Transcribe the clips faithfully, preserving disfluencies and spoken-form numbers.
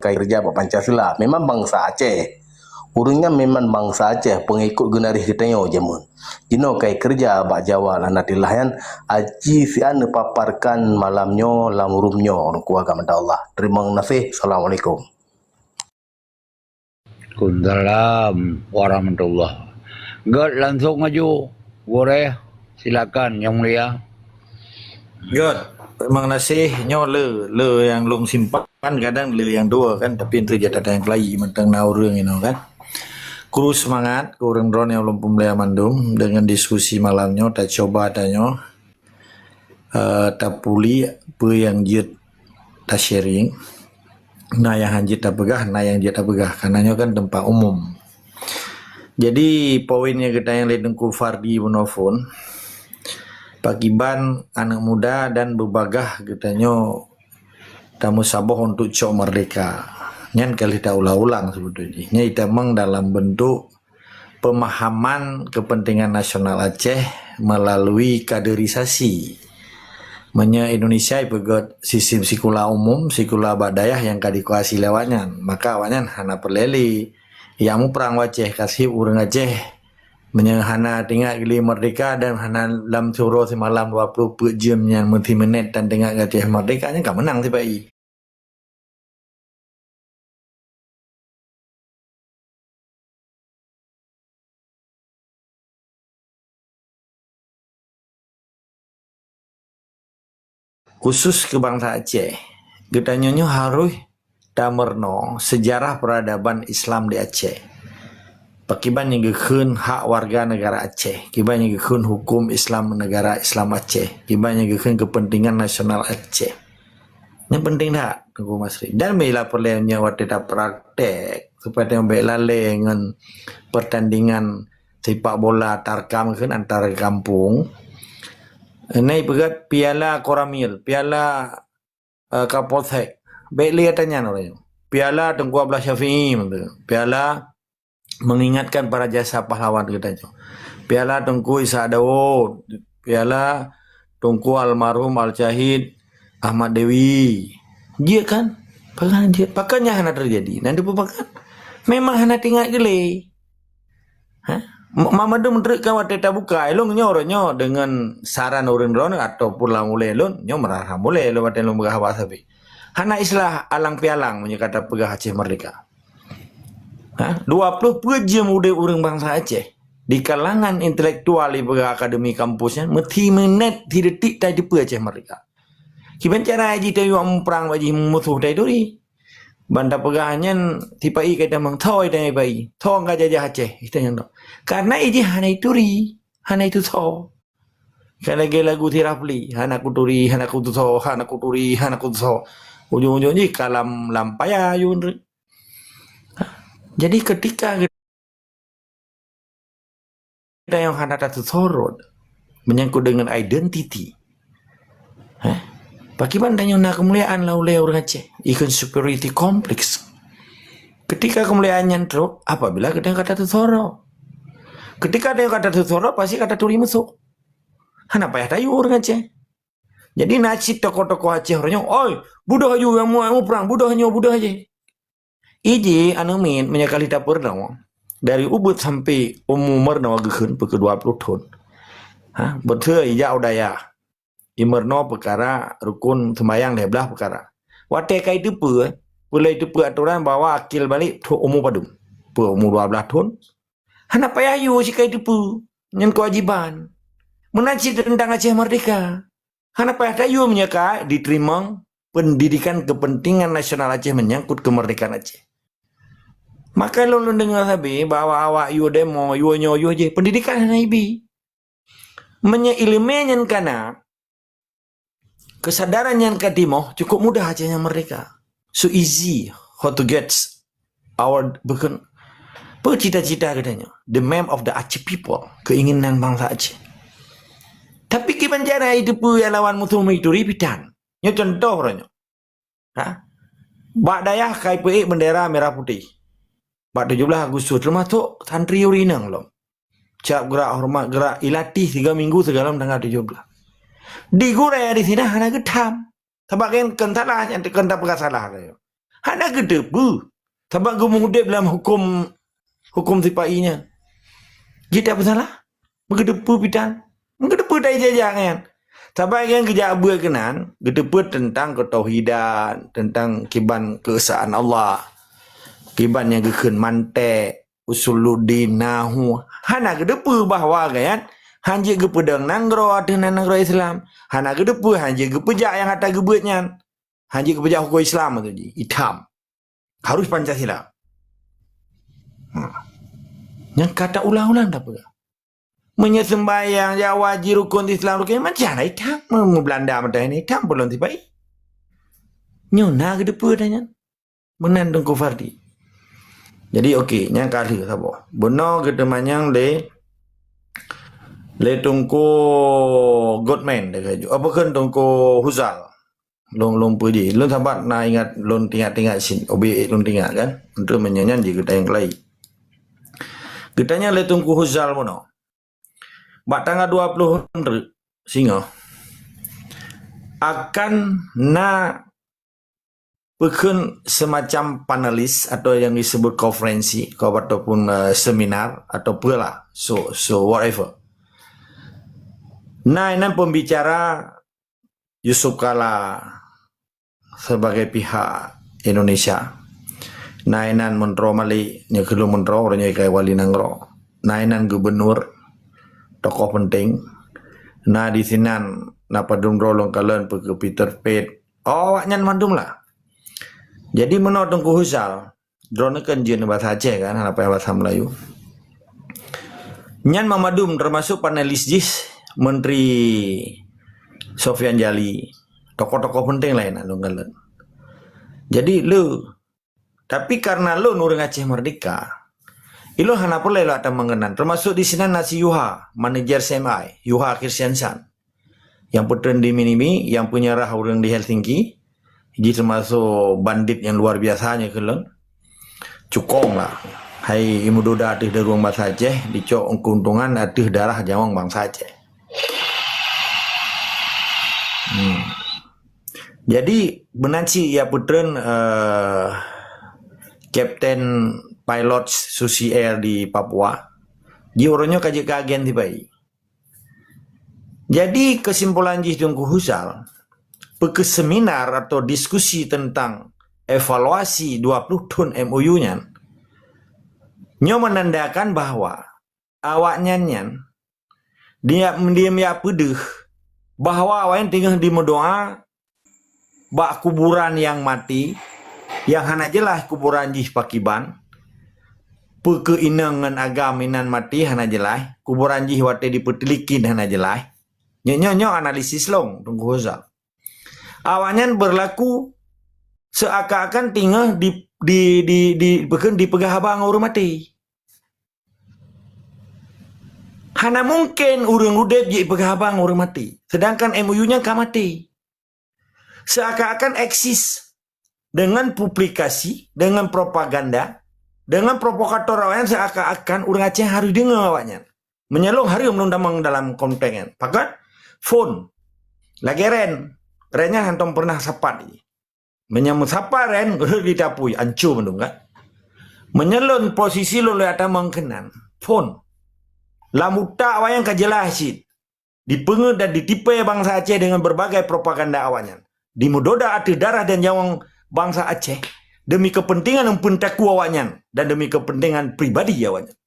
kai keureuja bak Pancasila. Memang bansa Aceh. Ureuëng nyan memang bansa Aceh, peungikut geunaréh geutanyoe jameun. Jinoe kai keureuja bak Jawa Laknatillah nyan, aci sian neupaparkan malam nyoe lam room nyoe, Teungku agam Allah. Teurimong gaséh. Assalamualaikum. Waalaikumsalam warahmatullah. Göt, langsung aju. Gurée, silakan, Yang Mulia. Göt, memang naséh nyoe le, le nyang lôn simpan, kadang le nyang dua kan, tapi enteuk jatah nyang keulayi mantong na ureuëng inoe kan. Kru seumangat keu ureuëng droe nyang lôn peumulia mandum deungon diskusi malam nyoe, tacoba tanyoe eh, tapuli peue nyang jeuet ta-sharing. Na nyang han jeuet tapeugah, na nyang jeuet tapeugah. Karena nyoe kan teumpat umum. Jadi, poin nyang geutanyong lé Teungku Fardi Bunofon, pakiban aneuk muda dan beubagaih geutanyoe tameusaboh untuk cok merdeka. Nyan ka lheueh ta ulang-ulang sebetulnya. Nyan itamong dalam bentuk pemahaman kepentingan nasional Aceh melalui kaderisasi. Meunyoe Indonesia ipeugöt sistem sikula umum, sikula bak dayah nyang ka dikuasai lé awaknyan, maka awaknyan hana peureulée lé nyang muprang u Aceh, ka seb ureuëng Aceh meunyoe hana teuingat geuli merdeka dan hana lam siuroe simalam dua ploh peuet jeuem nyan meuti minét tan teuingat geucok merdeka, nyan ka meunang sipa-i. Khusus keu bansa Aceh, geutanyoe nyoe harôh tameurunoe seujarah peuradaban Islam di Aceh. Pakiban nyang geukheun hak warga negara Aceh, kiban nyang geukheun huköm Islam negara Islam Aceh, kiban nyang geukheun keupeuntengan nasional Aceh. Nyan peunteng that, Teungku Masri. Dan bila peureulée nyoe watée tapraktek, supaya tanyoe bék lalée ngon peurtandingan sepak bola tarkam kheun antara gampông. Nyan ipeugöt piala Koramil, piala eh, Kapolsek. Bék lé tanyan ureuëng nyoe. Piala Teungku Abdullah Syafi'i, piala mengingatkan para jasa pahlawan geutanyoe. Piala Teungku Ishak Daud, piala Teungku almarhum Al-Syahid Ahmad Dewi. Jeuet kan? Pakon jeuet? Pakon nyan hana teujadi? Nyan dipeupakon? Memang hana teuingat geulée. Ha? Ma-, mandum treuk ka watée tabuka, eh, lôn nyoe, nyoe deungon saran ureuëng droeneuh ataupun lam ulée lôn, nyoe meurasa mulée lôn watée lôn peugah haba sabe. Hana istilah alang pialang meunyoe ka tapeugah Aceh Merdeka. Ha? Dua ploh peuet jeuem udeb ureuëng bansa Aceh. Di kalangan intelektual ipeugah akademi kampus nyan, meuti minét, ti detik tai teupeue Aceh Merdeka. Kiban cara jih tayue muprang bak jih musoh tai turi. Ban tapeugah nyan, sipa-i ka itamong, "Tho itamong sipa-i, tho ka jajah Aceh," itanyan dok. Karena ijih hana ituri, hana itusoe. Ka lagée lagu si Rafli, "Hana kuturi, hana kutusoe, hana kuturi, hana kutusoe." Ujong-ujong jih ka lam, lam paya yue. Jadi ketika tanyoe hana tateusorot menyangkut dengan identiti. Eh? Pakiban tanyoe na keumuliaan lam ulée ureuëng Aceh, ikheun superiority complex. Ketika keumuliaan nyan trok, apabila geutanyoe ka tateusorot. Ketika tanyoe ka tateusorot, pasti ka taturi musoh. Hana payah tayue ureuëng Aceh. Jadi na cit tokoh-tokoh Aceh uroe nyoe, "Oi, budoh aju nyang muprang, budoh nyoe, budoh jih." Ijih aneuk miet meunyoe ka lheueh tapeurunoe, dari ubeut sampai umu meurunoe geukheun peu keu dua ploh thon. Ha, beutôi ijak u dayah. Imeurunoe peukara rukon seumayang lhée blaih peukara. Watée ka iteupeue, peue lom iteupeue atoran bahwa akil balek trok umu padum. Peu umu dua blaih thon. Hana payah yue si ka iteupeue. Nyan keuwajiban. Meunan cit teuntang Aceh Merdeka. Hana payah tayue meunyoe ka diteurimong pendidikan kepentingan nasional Aceh menyangkut kemerdekaan Aceh. Maka lôn, lôn deungoe sabe bahwa awak yue demo, yue nyoe, yue jih, pendidikan hana ibi. Meunyoe ileumé nyan ka na, kesadaran nyan ka timoh, cukup mudah Aceh nyan merdeka. So easy how to get our, bukan, apa cita-cita katanya, the mem of the Aceh people, keinginan bangsa Aceh. Tapi kiban cara itu pun yang lawan musuh itu ribitan. Nyoe contoh uroe nyoe. Ha? Bak dayah kai peuék bendera merah putih. Bak tujuh belas Agustus termasuk santri ureuëng inong lom. Cap gerak hormat gerak ilatih tiga minggu sigohlom tanggal tujuh belas. Di gurée di sinan hana geutham. Sabab kan kon salah nyang kon tapeugah salah lagée nyoe. Hana geuteupeue. Sabab geumeuudeb lam huköm, huköm sipa-i nyan. Jeuet tapeusalah? Meugeuteupeue pitan? Meugeuteupeue tajak-jak nyan? Sabab nyan geujak beuet keunan, geuteupeue teuntang keutauhidan, teuntang kiban keuesaan Allah. Kiban nyang geukheun mantek, usuluddin, nahu. Hana geuteupeue bahwa geuyan han jeuet geupeudong nanggroe ateueh nan nanggroe Islam. Hana geuteupeue han jeuet geupeujak nyang ata geubeuet nyan. Han jeuet geupeujak huköm Islam tu jih. Itam. Harus Pancasila. Ha. Nyang ka taulang-ulang tapeugah. Meunyoe seumbahyang, jak haji, rukon Islam, rukon iman, hana itam. Meu-, meu Belanda meutai ni itam peulon sipa-i. Nyoe na geuteupeue dah nyan. Meunan Teungku Fardi. Jadi, okey, nyang ka lheueh saboh. Bunoe geuteumanyong lé, lé Teungku Goodman, dia kata, apa kheun Teungku Huzal? Lôn, lôn peue jih. Lôn sabat na ingat, lôn tingat-tingat sin, obi lôn tingat kan. Untuk meunyoe nyan jih geutanyong keulai. Geutanyong lé Teungku Huzal bunoe. Bak tanggai dua ploh Reueng singoh akan na peukheun semacam panelis atau yang disebut konferensi ataupun, eh, seminar atau peue lah. So, so whatever. Na inan pembicara Yusuf Kala sebagai pihak Indonesia. Na inan Meuntroe Malik, nyoe keuh lôn Meuntroe, uroe nyoe ikai wali nanggroe. Na inan gubernur, tokoh penting. Na di sinan na padum droe lôn kalon peue keu Peter Pate. Oh, awaknyan mandum lah. Jadi meunoe Teungku Huzal, droeneuh kan jeuet basa Aceh kan, hana payah basa Melayu. Nyan mandum termasuk panelis jih Menteri Sofyan Jalil, tokoh-tokoh penting lain lôn kalon. Jadi lé, tapi karena lôn ureuëng Aceh Merdeka, ilôn hana peureulée lôn atamong keunan, termasuk di sinan na si Yuha, manajer C M I, Yuha Kristiansan. Nyang peutren di Minimi, nyang peunjarah ureuëng di Helsinki, jih teumasok bandit nyang luar biasa nyoe keuh lôn. Cukong lah. Hai imeudoda ateueh darueng bansa Aceh, dicok keuntungan ateueh darah nyawöng bansa Aceh. Hmm. Jadi, meunan cit nyang peutren, eh, Kapten Pilot Susi Air di Papua, jih uroe nyoe ka jeuet keu agen sipa-i. Jadi, kesimpulan jih Teungku Huzal, peue keu seminar atau diskusi tentang evaluasi dua puluh thon M O U nyan, nyoe menandakan bahwa awaknyan nyan, dia, dia, dia peudeuh bahwa awaknyan teungoh jimeudoa bak kuburan nyang maté, nyang hana jeulaih kuburan jih pakiban, peue keu inong ngon agam inan maté hana jeulaih, kuburan jih watée jipeuteulikin hana jeulaih. Nyoe, nyoe, nyoe analisis lôn, Teungku Huzal. Awaknyan beurlaku seuakan-akan teungoh di, di, di, di, peukheun dipeugah haba ngon ureuëng maté. Hana mungken ureuëng udeb jipeugah haba ngon ureuëng maté, seudangkan M O U nyan ka maté. Seuakan-akan eksis. Dengan publikasi, dengan propaganda, dengan provokator awaknyan seuakan-akan ureuëng Aceh harôh deungoe awaknyan. Meunyoe lôn hareuem lôn tamong dalam konteks nyan. Pakon? Phon. Lagée Ren. Ren nyan hantom peureunah sapat jih. Meunyoe meusapat Ren, rhot di tapui, ancô mandum kan? Meunyoe lôn posisi lôn lôn atamong keunan. Phon. Lam utak awaknyan ka jeulaih cit. Dipeungeut dan ditipée bansa Aceh dengan berbagai propaganda awaknyan. Jimeudoda ateueh darah dan nyawöng bansa Aceh demi kepentingan eumpeuen takue awaknyan dan demi kepentingan pribadi awaknyan.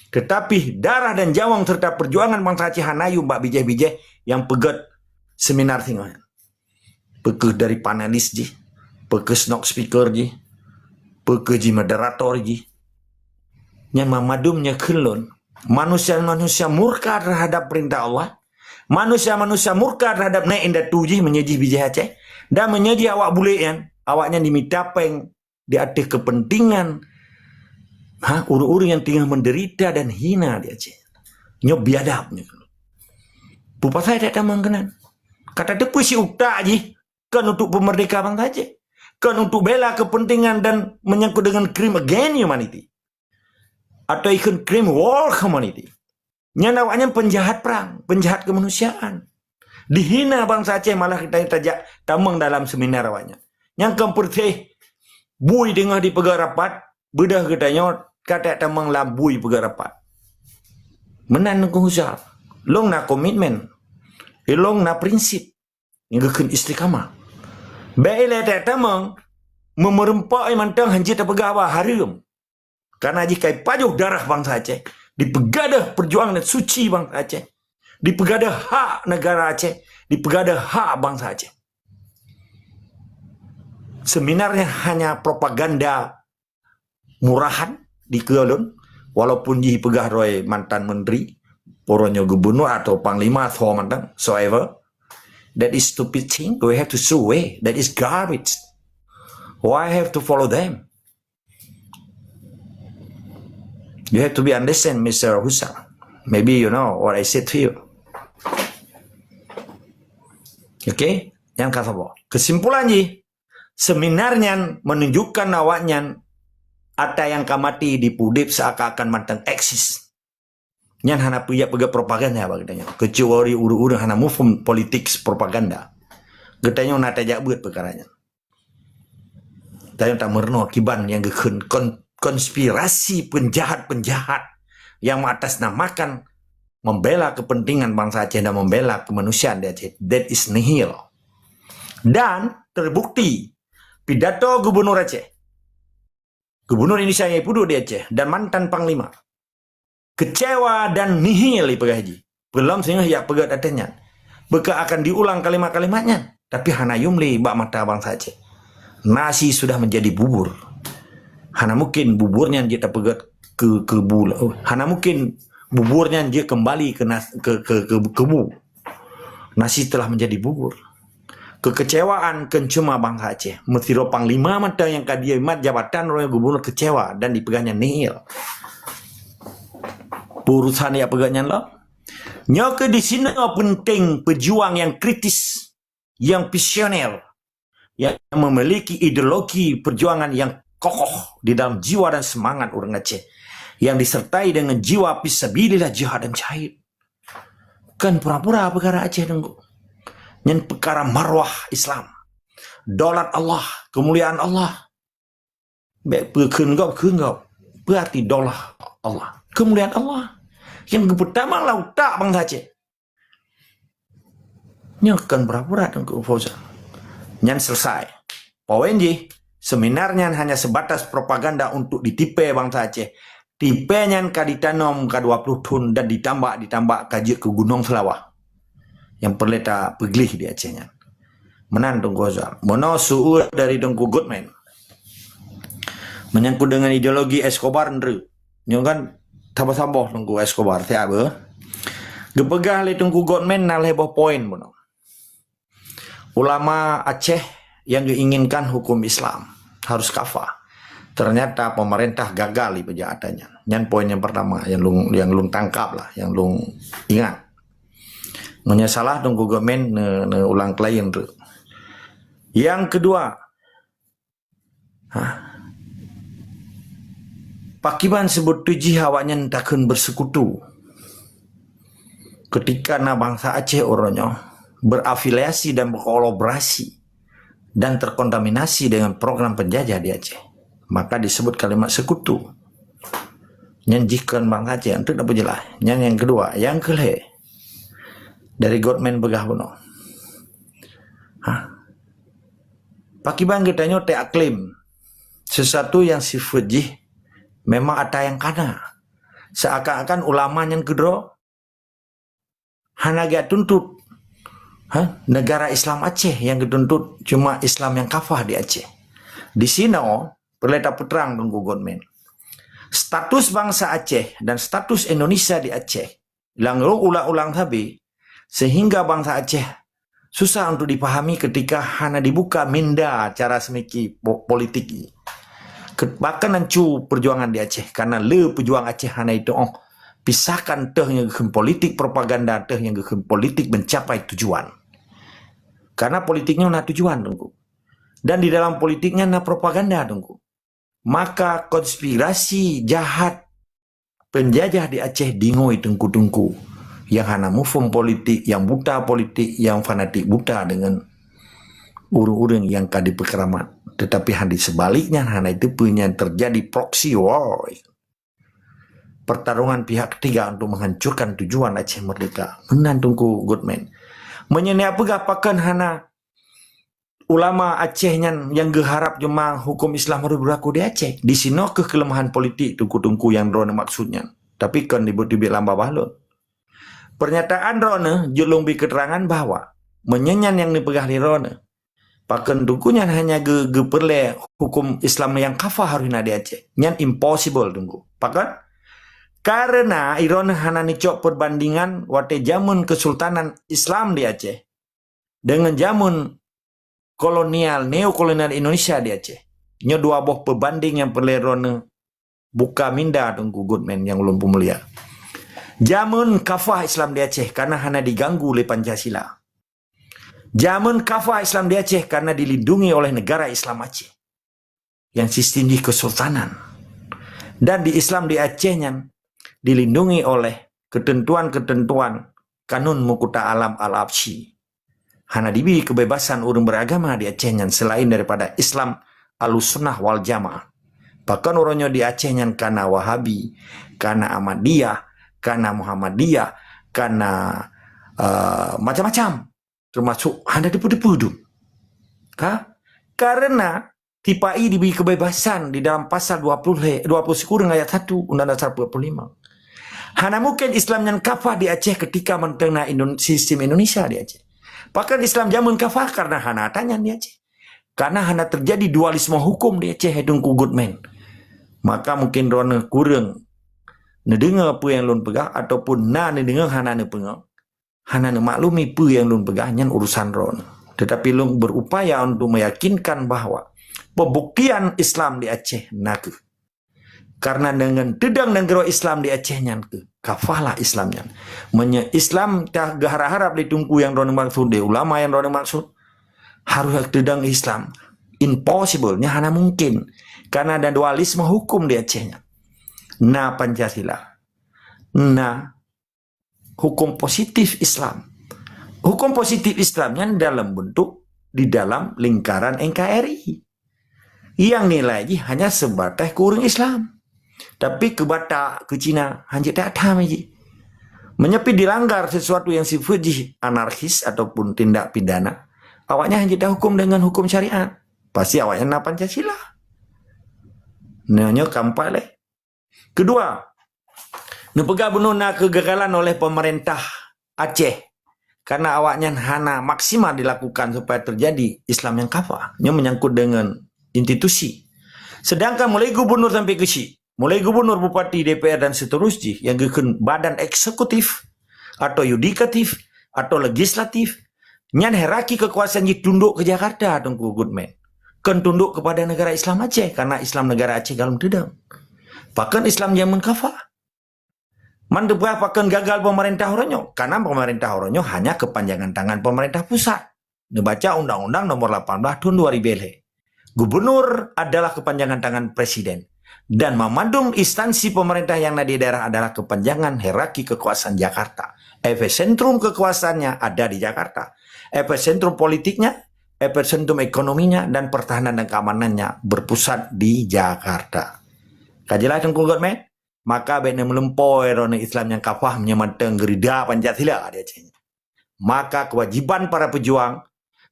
Teutapi darah dan nyawöng serta peujuangan bansa Aceh hana yum bak bijéh-bijéh nyang peugét seminar singoh nyan. Peu keuh dari panelis jih, peu keuh snok speaker jih, peu keuh jih moderator jih. Nyan mandum nyoe kheun lôn. Manusia-manusia murka terhadap perintah Allah, manusia-manusia murka terhadap nèk indatu jih meunyoe jih bijéh Aceh, dan meunyoe jih awak bulek nyan, awaknyan jimita péng di ateueh kepentingan, ha, ureuëng-ureuëng nyang teungoh menderita dan hina di Aceh. Nyoe biadab nyoe. Peue pasai that tamong keunan? Ka tateupeue si utak jih kon untuk peumerdeka bansa Aceh, kon untuk bela kepentingan dan menyangkut dengan crime against humanity atau ikheun crime war humanity. Nyan awaknyan penjahat perang, penjahat kemanusiaan. Dihina bansa Aceh malah kita tajak tamong dalam seminar awaknyan. Nyang kon peureuteh Bui teungoh dipeugah rapat, beudôh geutanyoe ka teuk tamong lam bui peugah rapat. Meunan Teungku Husa. Lôn na komitmen. Lôn na prinsip. Nyang geukheun istiqamah. Bèk ilèe teuk tamong, meumeureumpok mantong hanjeuet tapeugah haba hareuem. Karena jih ka ipajoh darah bansa Aceh, dipeugadôh perjuangan suci bansa Aceh, dipeugadôh hak negara Aceh, dipeugadôh hak bansa Aceh. Seminar nyan hanya propaganda murahan dikeue lôn, walaupun jih peugah droe mantan menteri, uroe nyoe gubernur atau panglima, so mantan, so ever. That is stupid thing. We have to throw away. That is garbage. Why I have to follow them? You have to be understand, Mister Husa. Maybe you know what I said to you. Okay? Nyang ka saboh. Kesimpulan jih, seminar nyan menunjukkan awaknyan ata nyang ka maté dipeudeb seakan-akan mantong eksis. Nyan hana peue jak peugah propaganda bak geutanyoe. Kecuali ureuëng-ureuëng hana muphom politik propaganda. Geutanyoe na tajak beuet peukara nyan. Tanyoe tameurunoe kiban nyang geukheun kon-, konspirasi penjahat-penjahat yang mengatasnamakan membela kepentingan bangsa Aceh dan membela kemanusiaan di Aceh. That is nihil. Dan terbukti pidato Gubernur Aceh, Gubernur Indonesia nyang ipeuduek di Aceh dan mantan Panglima, kecewa dan nihil ipeugah jih. Peulom singoh jak peugah ateueh nyan. Beuka akan diulang kalimat-kalimat nyan, tapi hana yum lé bak mata bansa Aceh. Nasi sudah menjadi bubur. Hana mungkin bubur nyan jeuet tapeugét keu, keu bu. Hana mungkin bubur nyan jeuet kembali ke nas-, ke, ke, ke, ke bu. Nasi telah menjadi bubur. Kekecewaan kon cuma bansa Aceh. Meusidroe panglima mantong nyang ka dimat jabatan roh gubernur kecewa dan dipeugah nyan nihil. Peue urusan jak peugah nyan lom. Nyoe keuh di sinoe penting pejuang nyang kritis, nyang visioner, yang memiliki ideologi perjuangan yang kokoh di dalam jiwa dan semangat ureuëng Aceh, yang disertai dengan jiwa fisabilillah jihad dan jahid. Kon pura-pura peukara Aceh Teungku. Nyan peukara marwah Islam. Daulat Allah, kemuliaan Allah. Bék peukheun gob, kheun gob. Peue arti daulat Allah? Kemuliaan Allah. Nyang geupeutamong lam utak bansa Aceh. Nyoe kon pura-pura Teungku Fauzan. Nyan selesai. Poin jih, seminar nyan hanya sebatas propaganda untuk ditipée bansa Aceh. Tipée nyan ka ditanom ka dua puluh thon dan ditambak-ditambak ka jeuet keu Gunong Seulawah. Nyang peureulée tapeugleh di Aceh nyan. Meunan Teungku Fauzan. Meunoe su-, dari Teungku Goodman. Menyangkut dengan ideologi Escobar, nyoe kan saboh-saboh Teungku Escobar, siat beuh. Geupeugah lé Teungku Goodman na lhée boh poin bunoe. Ulama Aceh yang geuinginkan hukum Islam harus kafah. Ternyata pemerintah gagal di peujahatan nyan. Nyan poin nyang pertama yang lôn, yang lôn tangkap lah, yang lôn ingat. Meunyoe salah Teungku Goodman ne, ne ulang keulayeng tu. Yang kedua, ha, pakiban seubeutu jih awaknyan takheun bersekutu ketika na bansa Aceh uroe nyoe berafiliasi dan berkolaborasi dan terkontaminasi dengan program penjajah di Aceh, maka disebut kalimat sekutu. Nyan jih kon bansa Aceh, untuk dak peujeulaih. Nyan nyang keudua. Nyang keulhée, dari Goodman peugah bunoe. Ha? Pakiban geutanyoe teuaklém sesuatu yang sifeuet jih memang ata nyang kana. Seakan-akan ulama nyan keudroe hana geutuntot, ha, negara Islam Aceh yang geutuntot, cuma Islam yang kafah di Aceh. Di sinoe peureulée tapeutrang Teungku Goodman. Status bansa Aceh dan status Indonesia di Aceh, lam ulang-ulang sabe, sehingga bansa Aceh susah untuk dipahami ketika hana dibuka minda cara semiki po-, politik i. Ke-, bahkan hanco perjuangan di Aceh karena le pejuang Aceh hana ituoh pisahkan teuh nyang geukheun politik propaganda, teuh nyang geukheun politik mencapai tujuan. Karena politik nyoe na tujuan Teungku. Dan di dalam politik nyan na propaganda Teungku. Maka konspirasi jahat penjajah di Aceh dingoi teungku-teungku yang hana muphom politik, yang buta politik, yang fanatik buta dengan ureuëng-ureuëng nyang ka dipeukeramat. Teutapi hana di seubaliknya, hana itu pun nyang teujadi proxy war. Pertarungan pihak ketiga untuk menghancurkan tujuan Aceh Merdeka. Meunan Teungku Goodman. Meunyoe neupeugah pakon hana ulama Aceh nyan nyang geuharab cuma huköm Islam harôh beurlaku di Aceh. Disinoe kheueh keuleumahan politik teungku-teungku nyang droeneuh maksud nyan. Tapi kon dibuet teubiet lam babah lôn. Pernyataan droeneuh jeuet lôn bri keuteurangan bahwa meunyoe nyan nyang neupeugah lé droeneuh, pakon teungku nyan hanya geu-, geupeureulée huköm Islam nyang kafah harôh na di Aceh. Nyan impossible teungku. Pakon? Karena droeneuh hana neucok peubandingan watée jameun keusultanan Islam di Aceh deungon jameun kolonial, neokolonial Indonesia di Aceh. Nyoe dua boh peubanding nyang peureulée droeneuh buka minda Teungku Goodman nyang ulôn peumulia. Jameun kafah Islam di Aceh karena hana diganggu lé Pancasila. Jameun kafah Islam di Aceh karena dilindungi oleh negara Islam Aceh yang sistem jih kesultanan. Dan di Islam di Aceh nyan dilindungi oleh ketentuan-ketentuan Kanun Meukuta Alam Al-Absyi. Hana dibri keubebasan ureuëng beuragama di Aceh nyan seulaén daripada Islam Ahlussunnah wal Jamaah. Pakon uroe nyoe di Aceh nyan kana Wahabi, kana Ahmadiyah, kana Muhammadiyah, kana, eh, macam-macam. Teumasuk hana dipeue-dipeue dum. Ka? Karena T P I dibri keubebasan di dalam pasal dua puluh lhée, dua puluh sikureueng ayat satu Undang-Undang Dasar empat puluh lima. Hana mungkin Islam nyan kafah di Aceh ketika mantong na Indon-, sistem Indonesia di Aceh. Pakon Islam jameun kafah karena hana ata nyan di Aceh. Karena hana teujadi dualisme huköm di Aceh, hai Teungku Goodman. Maka mungkin droeneuh kureueng neudeungoe peue nyang lôn peugah ataupun na neudeungoe hana neupeungoh. Hana neumaklumi peue nyang lôn peugah nyan urusan droeneuh. Teutapi lôn berupaya untuk meyakinkan bahwa pembuktian Islam di Aceh na kheueh. Karena deungon teudong nanggroe Islam di Aceh nyan kheueh, kafahlah Islam nyan. Meunyoe Islam ta geuharab-harab lé teungku nyang droeneuh maksud, lé ulama nyang droeneuh maksud, harôh teudong Islam. Impossible, nyan hana mungkin. Karena ada dualisme huköm di Aceh nyan. Na Pancasila, na huköm positif Islam. Huköm positif Islam nyan dalam bentuk di dalam lingkaran N K R I. Yang nilai jih hanya sebatas keu ureuëng Islam. Tapi keu Batak, keu Cina, hanjeuet that tham jih. Meunyoe pi dilanggar sesuatu yang sifat jih anarkis ataupun tindak pidana, awaknyan hanjeuet tahuköm dengan huköm syariat. Pasti awaknyan na Pancasila. Nah, nyoe kampai lé. Kedua, neupeugah bunoe na keugagalan oleh pemerintah Aceh karena awaknyan hana maksimal dilakukan supaya terjadi Islam yang kafah. Nyoe menyangkut dengan institusi. Sedangkan mulai gubernur sampai keuchik, mulai gubernur, bupati, D P R dan seterus jih yang geukheun badan eksekutif atau yudikatif atau legislatif, nyan hierarki kekuasaan jih tunduk ke Jakarta, Teungku Goodman. Kon tunduk kepada negara Islam Aceh, karena Islam negara Aceh galom teudong. Pakon Islam jameun kafah? Man teupeugah pakon gagal pemerintah uroe nyoe? Karena pemerintah uroe nyoe hanya kepanjangan tangan pemerintah pusat. Neubaca Undang-Undang Nomor lapan belas Tahun dua ribu lhée. Gubernur adalah kepanjangan tangan presiden. Dan mamandum instansi pemerintah yang na di daerah adalah kepanjangan hierarki kekuasaan Jakarta. Epicentrum kekuasaannya ada di Jakarta. Epicentrum politiknya, epicentrum ekonominya, dan pertahanan dan keamanannya berpusat di Jakarta. Ka jeulaih Teungku Goodman? Maka bék na meulumpoe droeneuh Islam nyang kafah meunyoe mantong geurida Pancasila di Aceh nyan. Maka kewajiban para pejuang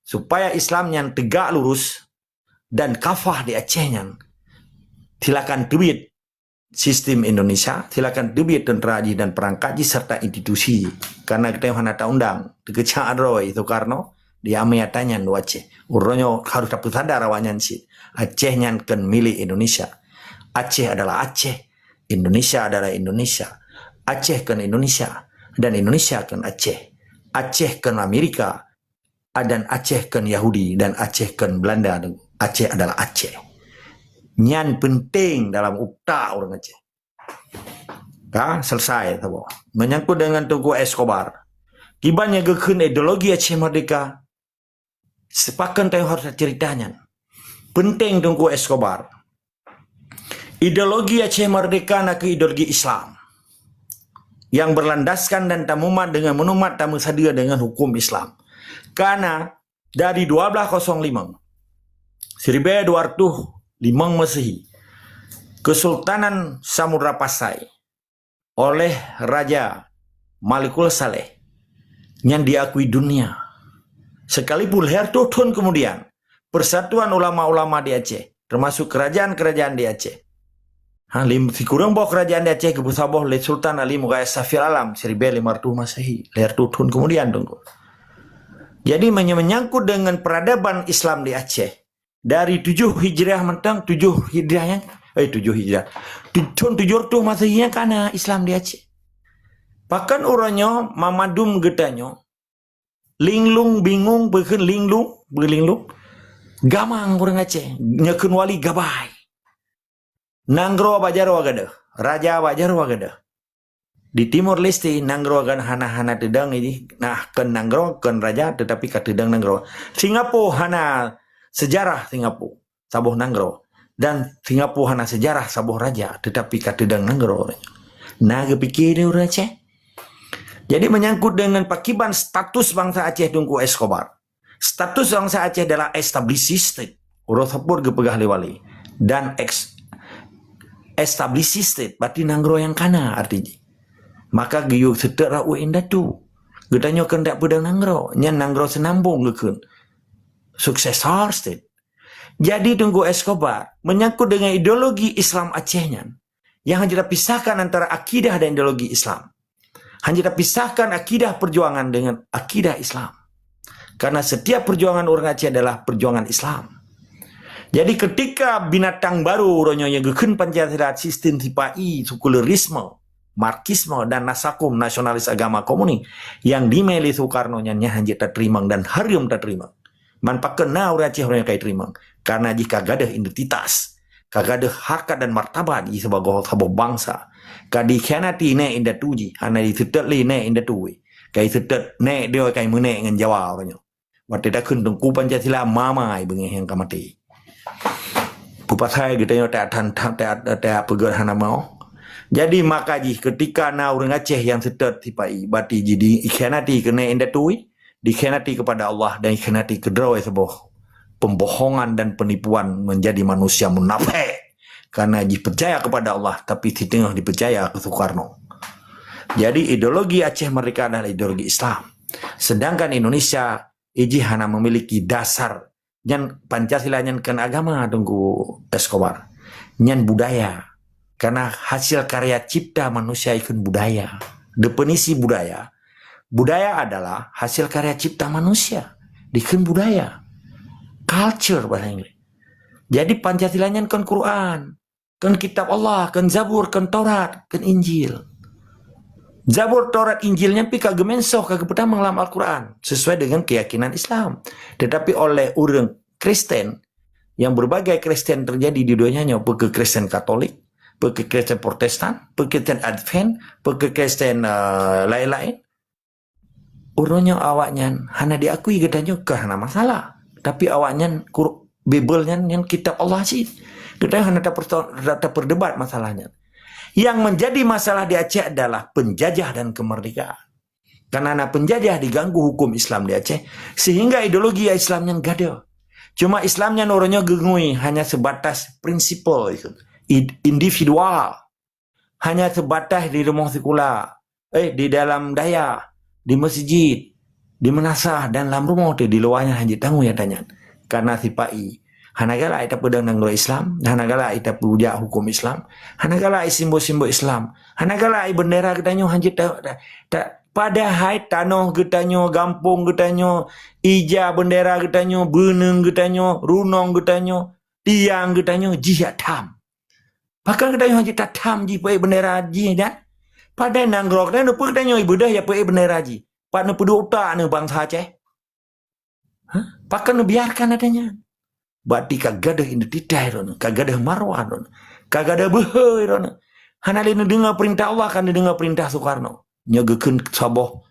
supaya Islam nyan tegak lurus dan kafah di Aceh nyan, silakan teubiet sistem Indonesia, silakan teubiet tentera jih dan perangkat jih serta institusi jih. Karena geutanyoe hana taundang, teukeucak droe Soekarno, di amé ata nyan u Aceh. Uroe nyoe harôh tapeusadar awaknyan cit. Aceh nyan kon milék Indonesia. Aceh adalah Aceh. Indonesia adalah Indonesia. Aceh kon Indonesia. Dan Indonesia kon Aceh. Aceh kon Amerika. Dan Aceh kon Yahudi. Dan Aceh kon Belanda. Aceh adalah Aceh. Nyan penting dalam utak ureuëng Aceh. Ka, selesai, saboh. Menyangkut dengan Teungku Escobar. Kiban nyang geukheun ideologi Aceh Merdeka, sepakat tanyoe harôh taceurita nyan. Penting Teungku Escobar. Ideologi Aceh Merdeka na kheueh ideologi Islam yang berlandaskan dan tamumat dengan menumat tameusadeue dengan hukum Islam. Karena dari dua belas kosong lima, seribu dua ratus lima Masehi, Kesultanan Samudra Pasai oleh Raja Malikul Saleh nyan diakui dunia. Sekalipun lhèe reutôh thôn kemudian, persatuan ulama-ulama di Aceh, termasuk kerajaan-kerajaan di Aceh, ha, lim-, sikureueng boh kerajaan di Aceh geupeusaboh lé Sultan Ali Mughayas Safir Alam seribu lima ratus Masehi, lhèe reutôh thôn kemudian, Teungku. Jadi, meunyo-, menyangkut dengan peradaban Islam di Aceh, dari tujoh Hijriah mantong, tujoh Hijriah nyang, eh, tujoh Hijriah. Tu-, thôn tujoh reutôh Masehi nyang ka na Islam di Aceh. Pakon uroe nyoe mamadum geutanyoe, linglung bingong, peue kheun linglung, peue linglung? Gamang ureueng Aceh, nyoe kheun wali gabai. Nanggroe bak jaroe gadôh, raja bak jaroe gadôh. Di Timor Leste, nanggroe kan hana-hana teudong jih, nah, kon nanggroe, kon raja, tetapi ka teudong nanggroe. Singapura hana sejarah Singapura, saboh nanggroe. Dan Singapura hana sejarah saboh raja, tetapi ka teudong nanggroe. Na geupike lé ureueng Aceh. Jadi, menyangkut dengan pakiban status bangsa Aceh Teungku Escobar. Status bangsa Aceh adalah established state. Uroe sapeue geupeugah lé wali. Dan ex-, established state, berarti nanggroe nyang ka na arti jih. Maka geuyue seutôt rot indatu. Geutanyoe keuneuk peudong nanggroe, nyan nanggroe seunambong geukheun. Successor state. Jadi Teungku Escobar, menyangkut dengan ideologi Islam Aceh nyan, yang hana tapisahkan antara akidah dan ideologi Islam. Hana tapisahkan akidah perjuangan dengan akidah Islam. Karena setiap perjuangan ureueng Aceh adalah perjuangan Islam. Jadi ketika binatang baru uroe nyoe nyang geukheun Pancasila, sistem sipa-i, sekularisme, Marxisme dan Nasakom, nasionalis agama komunis, nyang dimé lé Soekarno nyan, nyan hana jeuet tateurimong dan hareuem tateurimong. Man pakon na ureueng Aceh ureueng nyang ka jiteurimong? Karena jih ka gadôh identitas, ka gadôh harkat dan martabat jih sibagoe saboh bansa. Ka dikhianati nèk indatu jih, hana jiseutôt lé nèk indatu. Ka jiseutôt nèk droe ka jimeunèk ngon Jawa uroe nyoe. Watèe takheun Teungku Pancasila, mamai beungéh nyang ka maté. Peue pasai geutanyoe ta-, ta-, ta-, ta-, peugah hana mau. Jadi maka jih ketika na ureueng Aceh nyang seutôt sipa-i, berarti jih dikhianati keu nèk indatu, dikhianati kepada Allah dan dikhianati keudroe saboh pembohongan dan penipuan, menjadi manusia munafik. Karena jih peucaya kepada Allah, tapi siteungoh jipeucaya keu Soekarno. Jadi ideologi Aceh Merdeka adalah ideologi Islam. Sedangkan Indonesia, ijih hana memiliki dasar. Nyan Pancasila nyan kon agama, Teungku Escobar. Nyan budaya. Karena hasil karya cipta manusia ikheun budaya. Definisi budaya, budaya adalah hasil karya cipta manusia. Dikheun budaya. Culture bahasa Inggris. Jadi Pancasila nyan kon Quran, kon kitab Allah, kon Zabur, kon Taurat, kon Injil. Zabur, Taurat, Injil nyan pih ka geumeusoh, ka geupeutamong lam Al-Quran sesuai dengan keyakinan Islam. Tetapi oleh ureueng Kristen, yang berbagai Kristen terjadi di donya nyoe, peue keu Kristen Katolik, peue keu Kristen Protestan, peue Kristen Advent, peue keu Kristen, eh, laén-laén. Uroe nyoe awaknyan hana diakui, geutanyoe ka hana masalah. Tapi awaknyan kur-, Bibel nyan, nyan kitab Allah cit. Geutanyoe hana taperto-, ta-, taperdebat masalah nyan. Yang menjadi masalah di Aceh adalah penjajah dan kemerdekaan. Karena na penjajah diganggu hukum Islam di Aceh, sehingga ideologi Islam nyan gadôh. Cuma Islam nyan uroe nyoe geungui hanya sebatas prinsipal, id-, individual. Hanya sebatas di rumoh sikula, eh, di dalam dayah, di masjid, di meunasah dan lam rumoh teuh, di luwa nyan hana jeuet tanggong nyang tanyan. Karena sipa-i, hana galak tapeudong nanggroe Islam, hana galak tapeujak huköm Islam, hana galak simbol-simbol Islam, hana galak bendera geutanyoe hana jeuet ta-, ta-, ta-, padahai tanoh geutanyoe, gampông geutanyoe, ija bendera geutanyoe, beuneueng geutanyoe, runong geutanyoe, tiang geutanyoe jih jak tham. Pakon geutanyoe hana jeuet tatham jih peuék bendera jih nyan? Padahai nanggroe geutanyoe, peue geutanyoe ibeudôh jak peuék bendera jih? Pat neupeuduek utak neuh bansa Aceh? Hah? Pakon neubiarkan ata nyan? Berarti ka gadôh identitas droeneuh, ka gadôh marwah droeneuh, ka gadôh beuhe droeneuh. Hana lé neudeungoe peurintah Allah, ka neudeungoe peurintah Soekarno. Nyoe geukheun saboh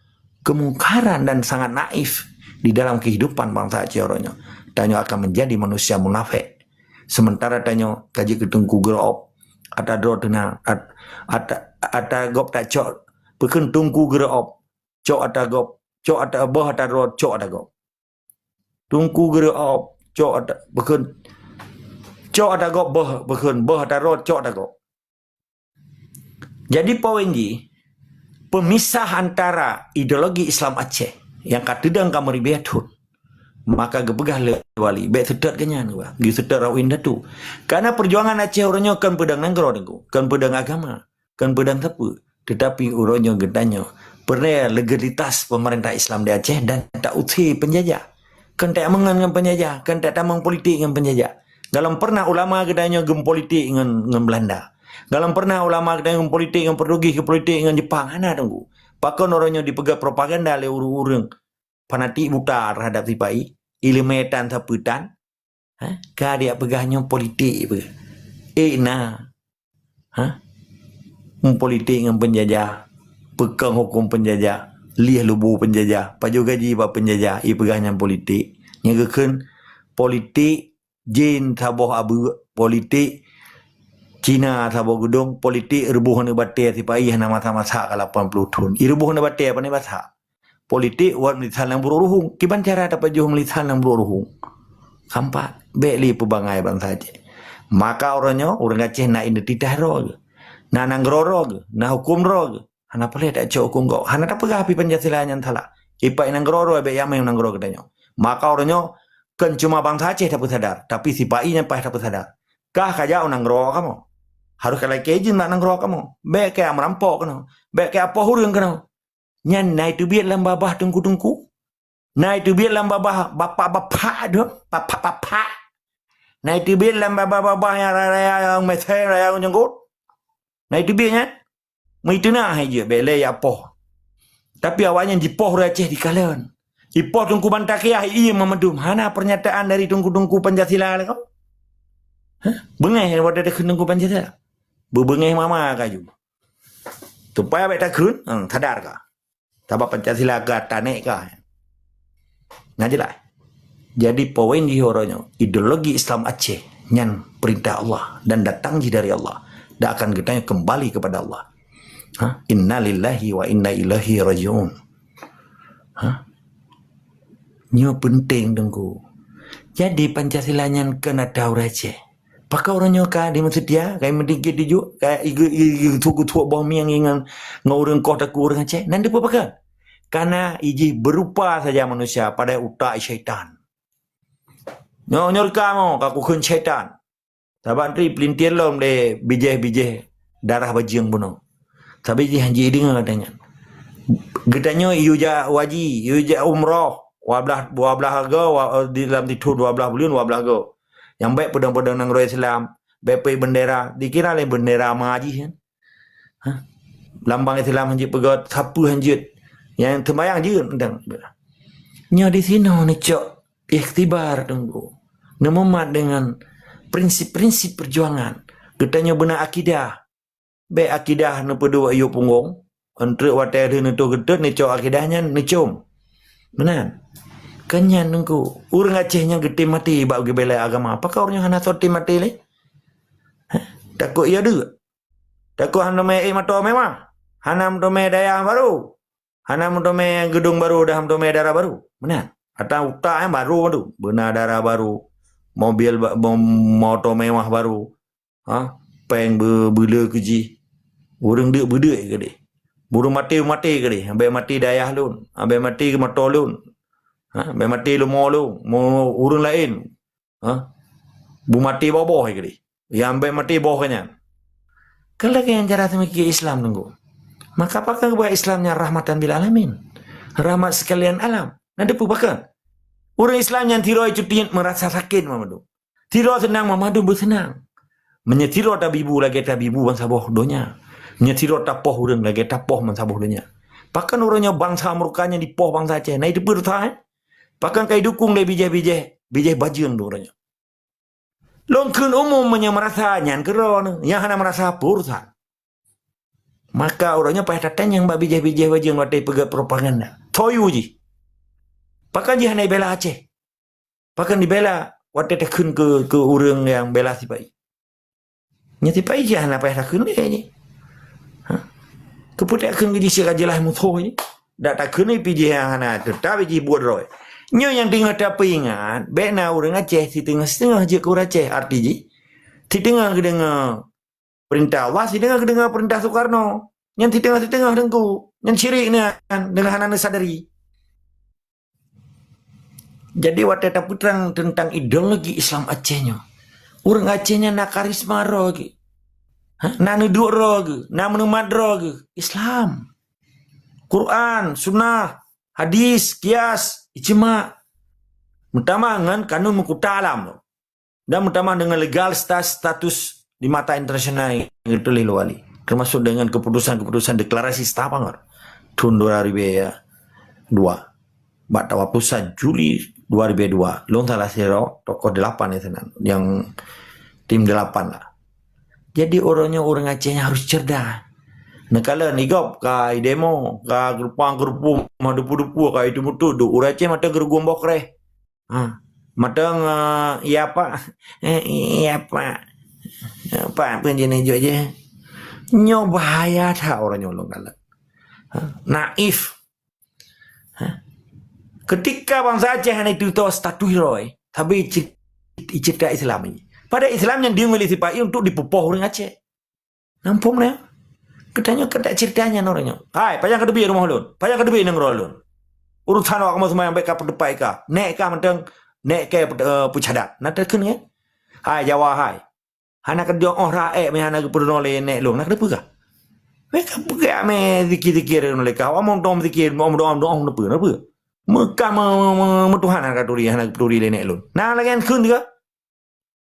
kemungkaran dan sangat naif di dalam kehidupan bansa Aceh uroe nyoe. Tanyoe akan menjadi manusia munafik. Sementara tanyoe ka jeuet keu teungku geureu'ob. Ata droe teuna, at-, ata, ata gob tacok, peukheun teungku geureu'ob. Cok ata gob, cok ata boh ata droe, cok ata gob. Teungku geureu'ob, cok ata-, bukon, cok ata gob beuh, bukon beuh ata rot, cok ata gob. Jadi poin jih, peumisah antara ideologi Islam Aceh nyang ka teudong ka meuribèe thon, maka geupeugah lé wali, bèk seutôt geuh nyan, geuseutôt rot indatu. Karena peujuangan Aceh uroe nyoe kon peudong nanggroe, Teungku, kon peudong agama, kon peudong sapeue, teutapi uroe nyoe geutanyoe peureulèe legalitas peumeurintah Islam di Aceh dan tausé peunjajah. Kon tameungon ngon peunjajah, kon tatamong politik ngon peunjajah. Golom pernah ulama geutanyoe geumeupolitik ngon, ngon Beulanda. Golom pernah ulama geutanyoe geumeupolitik ngon Portugis, geumeupolitik ngon Jepang. Hana, Teungku. Pakon uroe nyoe dipeugah propaganda lé ureueng-ureueng fanatik buta terhadap sipa-i, ileumèe tan sapeue tan, ha? Ka dipeugah nyoe politik peue? Eh, na. Ha? Meupolitik ngon peunjajah, peukong hukôm peunjajah, lieh lubu peunjajah, pajoh gaji bak peunjajah, ipeugah nyan politik. Nyan geukheun politik jén saboh abeuk, politik Cina saboh geudong, politik reuboh aneuk batèe sipa-i hana masak-masak ka lapan ploh thon. Ireuboh aneuk batèe pane masak. Politik wat meulisan lam brôk ruhueng. Kiban cara tapajoh meulisan lam brôk ruhueng? Kampak, bèk lé peubangai bansa Aceh. Maka uroe nyoe ureueng Aceh na identitas droe geuh, na nanggroe droe geuh, na hukôm droe geuh. Hana peureulèe tacok hukôm gob. Hana tapeugah pih Pancasila nyan salah. Ipak nanggroe droe bèk jamèe nanggroe geutanyoe. Maka uroe nyoe kon cuma bansa Aceh tapeusadar, tapi sipa-i nyan paih tapeusadar. Kah kajak u nanggroe kamoe, harôh kalakèe ijeuen bak nanggroe kamoe. Bèk kajak meurampok keunoe. Bèk kajak poh ureueng keunoe. Nyan na iteubiet lam babah teungku-teungku. Na iteubiet lam babah bapak-bapak dum, bapak-bapak. Na iteubiet lam babah-babah nyang raya-raya nyang mesé raya nyang jenggot. Na iteubiet nyan. Meuiteuna hai jeuet bèk lé ya poh. Tapi awaknyan jipoh ureueng Aceh dikalon. Ipoh Teungku Banta Kiah ié meumandum. Hana pernyataan dari teungku-teungku Pancasila lé kau. Hah? Beungèh watèe takheun Teungku Pancasila. Beubeungèh mama kaju. Supaya bèk takheun, hmm, sadar ka. Sabab Pancasila ka tanèk ka. Nah, jelas. Jadi, poin jih uroe nyoe, ideologi Islam Aceh nyan perintah Allah dan datang jih dari Allah. Dan akan geutanyoe kembali kepada Allah. Ha? Innalillahi wa inna ilaihi raji'un. Ha? Nyoe penting, Teungku. Jadi, Pancasila nyan kon atra ureueng Aceh. Pakon uroe nyoe ka dimeuseutia, ka meudikit dijuk, ka igu-, igu-, igu-, igu-, boh mieng ngon, ngon ureueng koh takue ureueng Aceh? Nan dipeue pakon? Karena ijih berupa saja manusia, padahai utak syaitan. Nyoe, nyoe reuka mo, ka kukheun syaitan. Sabab tri pelintir lom lé bijéh-bijéh darah bajeueng bunoe. Sabab jih hanjeuet deungoe gata nyan. Geutanyoe yue jak haji, yue jak umroh, dua blah, dua blah go, wa-, di lam titho dua blah buleuen, dua blah go. Nyang bèk peudong-peudong nanggroe Islam, bèk peuet bendera, dikira lé bendera ma jih nyan. Hah? Lambang Islam hanjeuet peugöt, sapeue hanjeuet. Nyang seumbahyang jeuet mantong. Nyoe di sinoe neucok ikhtibar Teungku. Neumumat deungon prinsip-prinsip peujuangan. Geutanyoe beuna akidah. Bèk akidah neupeuduek yue punggong. Entrek watèe lheueh neutoh geutot neucok akidah nyan neucom. Meunan. Kon nyan Teungku. Ureueng Aceh nyang geutem maté bak geubela agama. Pakon ureueng nyoe hana soe tem maté lé? Hah? Takot ia deuk. Takot hana mé ék moto mewah. Hana meuteumé dayah barô. Hana meuteumé geudong barô, dah meuteumé dara barô. Meunan. Ata utak nyan barô tu. Beuna dara barô. Mobil ba-, mo-, moto mewah barô. Ha? Péng beu-, beuleu keu jih. Ureueng deuk beudeuk keudeh. Ureueng maté maté keudeh. Abéh maté dayah lôn. Abéh maté moto lôn. Ha? Abéh maté leumo lôn. Mo-, ureueng laén. Ha? Beumaté boh-boh keudeh. Nyang bèk maté boh nyan. Kan lagèe nyan cara seumiki Islam Teungku. Maka pakon geupeugah Islam nyan rahmatan bil alamin. Rahmat sekalian alam. Nah, dipeue pakon? Ureueng Islam nyan sidroe cuti meurasa sakét mandum. Sidroe seunang mandum beuseunang. Meunyoe sidroe tabibu lagèe tabibu bansaboh donya. Meunyoe sidroe tapoh ureueng lagèe tapoh bansaboh donya. Pakon uroe nyoe bansa murka nyan dipoh bansa Aceh? Nah, itu peue rasa, eh? Pakon ka idukong lé bijéh-bijéh, bijéh bajeueng uroe nyoe? Lôn kheun umum meunyoe meurasa nyan keudroe neuh, nyang hana meurasa peue urusan. Maka uroe nyoe payah tatanyong bak bijéh-bijéh bajeueng watèe peugöt propaganda. Toh yue jih. Pakon jih hana ibela Aceh? Pakon ibela watèe takheun keu, keu ureueng nyang bela sipa-i? Nyan sipa-i jih hana payah takheun lé jih. Ha? Keupeue takheun keu jih siat ka jeulaih musoh jih? Dak takheun lé pih jih nyang hana, teutap jih buet droe. Nyoe nyang teungoh tapeuingat, bèk na ureuëng Aceh siteungoh-siteungoh jeuet keu ureuëng Aceh, arti jih. Siteungoh geudeungoe peurintah Allah, siteungoh geudeungoe peurintah Soekarno. Nyan siteungoh-siteungoh teungku. Nyan syirik nyan, deungon hana neusadari. Jadi watèe tapeutrang teuntang ideologi Islam Aceh nyoe, ureuëng Aceh nyan na karisma droe geuh. Ha? Na neuduek droe geuh, na meuneumat droe geuh. Islam. Quran, sunnah, hadis, kias, ijma. Meutamah ngon kanun meukuta alam tu. Dan meutamah dengan legal sta-, status di mata internasional yang ditulis luar ni. Termasuk dengan keputusan-keputusan deklarasi Stavanger tahun dua ribu dua. Bak dua puluh satu Juli dua ribu dua, lôn salah sidroe tokoh delapan di sana, yang tim delapan lah. Jadi, uroe nyoe ureuëng Aceh nyan harus cerdas. Neukalon igop ka idemo, ka geurupang-geurupung, meudupu-dupu, ka itu mutu, duek ureuëng Aceh mata geurugum boh kreh. Ha. Mata, eh, iya pak. Eh, iya pak. Eh, pak pun jeuneh jok je. Nyoe bahaya that orang nyolong dalam. Ha. Naif. Ha. Ketika bangsa Aceh hana itu tahu status roy, tapi icit-, icerita Islam ini. Pada Islam yang diambil sipai untuk dipupoh orang Aceh. Nampung dia. Katanya kata ceritanya orang nyoe. Hai, payah ke debi rumah lun. Payah ke debi nanggroe lun. Urusan awak kamu semua yang baik kau depan ka. Nek kah mentang, nek ke, eh, pucadat. Nah, terkena ya. Hai, Jawa hai. Hana kerja oh raek meh hana geupeureunoe lé nek lôn, na keupeue kah? Meh ka peugah meh zikir-zikir lé kah, omong dom zikir, omong dom dom neupeu, neupeu. Meukah me-, me-, me-, meutuhan hana ka turi, hana geuturi lé nek lôn. Na lagèe kheun teuka.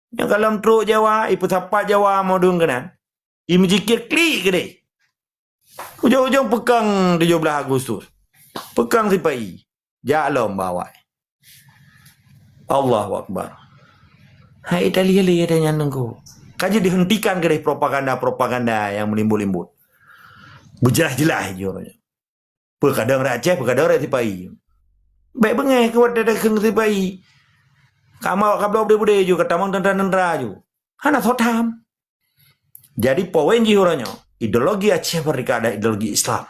Nyang kalon trok Jawa, ipeusapat Jawa modong keunan. Imeujiker klik keudeh. Ujong-ujong peukang tujoh blaih Agustus. Peukang sipai. Jak lom bawai. Allahu Akbar. Hai Italia le ada nyan nunggu. Kaji dihentikan keudeh propaganda-propaganda yang melimbut-limbut. Berjelas-jelas jurnya. Peukadang rakyat Aceh, peukadang rakyat sipai. Baik bengeh ke wadah dah kena sipai. Kamu kabloh bude-bude ju, kata mang tentara-tentara ju. Hana sotam. Jadi poin jih uroe nyoe, ideologi Aceh Merdeka adalah ideologi Islam.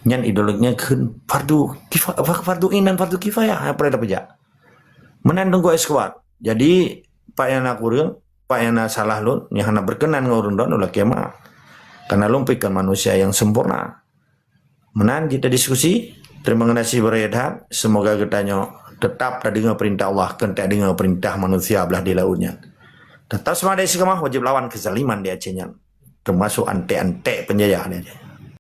Nyan ideologi nyan kheun fardu kifa-, fardu ain dan fardu kifayah, apa yang terpejak. Meunan Teungku Eskuat. Jadi, pak nyang na kureueng, pak nyang na salah lôn, nyang hana berkenan ngon ureueng droen, ulôn lakèe maaf. Karena lôn pih kon manusia yang sempurna. Meunan kita diskusi. Terima kasih beuraya that. Semoga geutanyoe tetap tadeungoe peurintah Allah, kon tadeungoe peurintah manusia blah di laôt nyan. Tetap semangat istiqamah, wajib lawan kezaliman di Aceh nyan. Termasuk antek-antek penjajah di Aceh.